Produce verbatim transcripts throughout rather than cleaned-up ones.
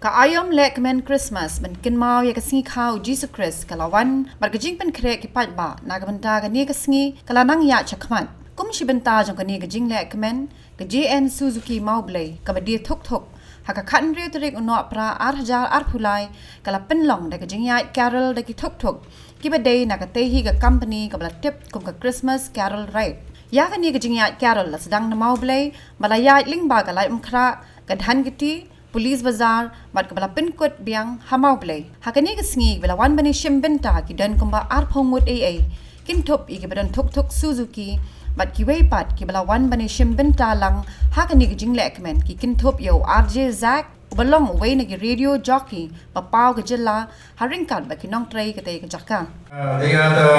Ka aïom lehkmen Christmas ban kynmaw ïa ka sngi kha u Jisu Khrist ka la wan bad ka jingpynkhreh ki paidbah na ka bynta kane ka sngi ka la nang ïaid shakhmat. Kum shi bynta jong kane ka jinglehkmen, ka J N Suzuki Mawblei kaba die thuk thuk, ha ka khathynriew tarik u Nohprah ar hajar arphew lai, ka la pynlong da ka jingïaid carol da ki thuk thuk kiba dei na katei hi ka company kaba la tip kum ka Christmas Carol Ride. Ïa kane ka jingïaid carol la sdang na Mawblei bad la ïaid lyngba ka Laitumkhrah, ka Dhankheti, Police Bazar bad kaba la pynkut biang ha Mawblei. Ha kane ka sngi ba la wan ban ïashim bynta ki don kumba arphew ngut ei ei, kynthup ïa kiba don thuk thuk Suzuki bad kiwei pat kiba la wan ban ïashim bynta lang ha kane ka jinglehkmen, ki kynthup ïa u R J Zack, uba long uwei na ki radio jockey ba paw ka jylla, ha ryngkat bad ki nongtrei katei ka jaka. Uh, they are the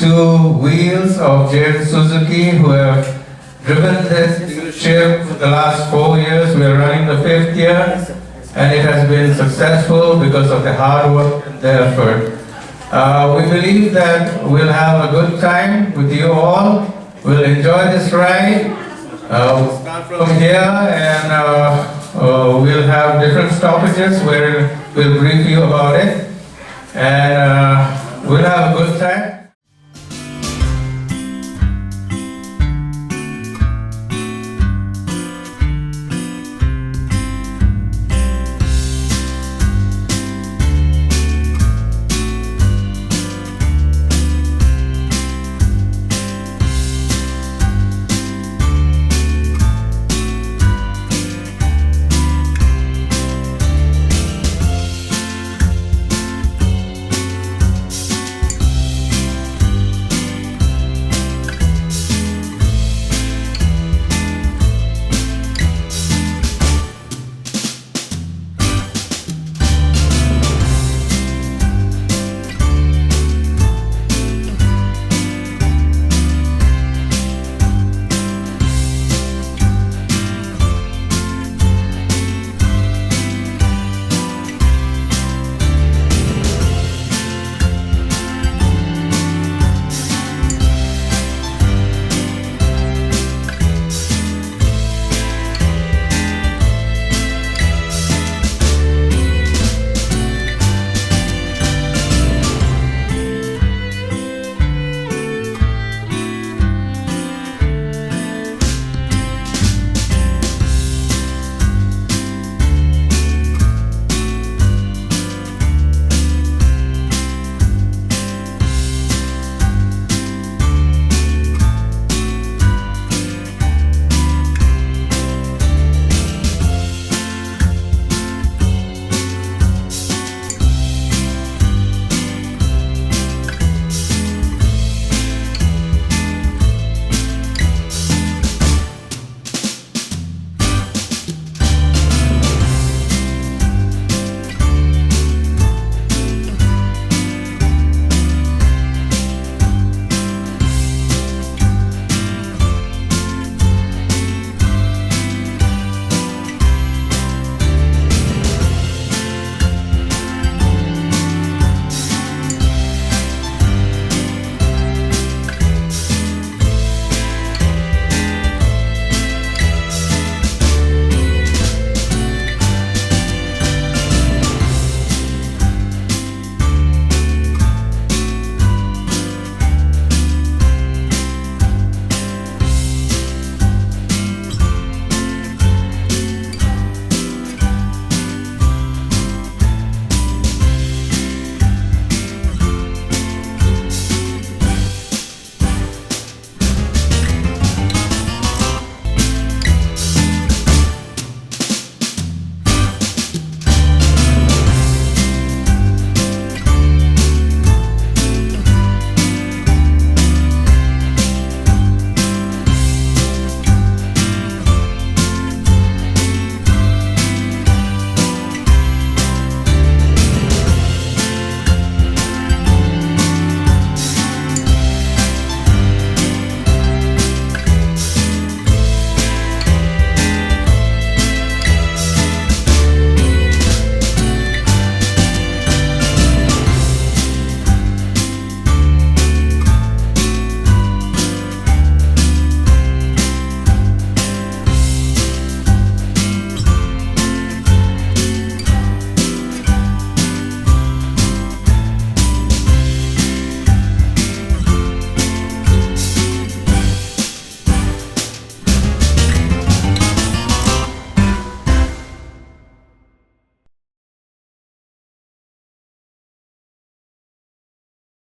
two wheels of J N Suzuki who have driven this dealership for the last four years. We are running the fifth year, and it has been successful because of the hard work and the effort. Uh, we believe that we'll have a good time with you all. We'll enjoy this ride. Uh, we'll start from here, and uh, uh, we'll have different stoppages where we'll brief you about it. And uh, we'll have a good time.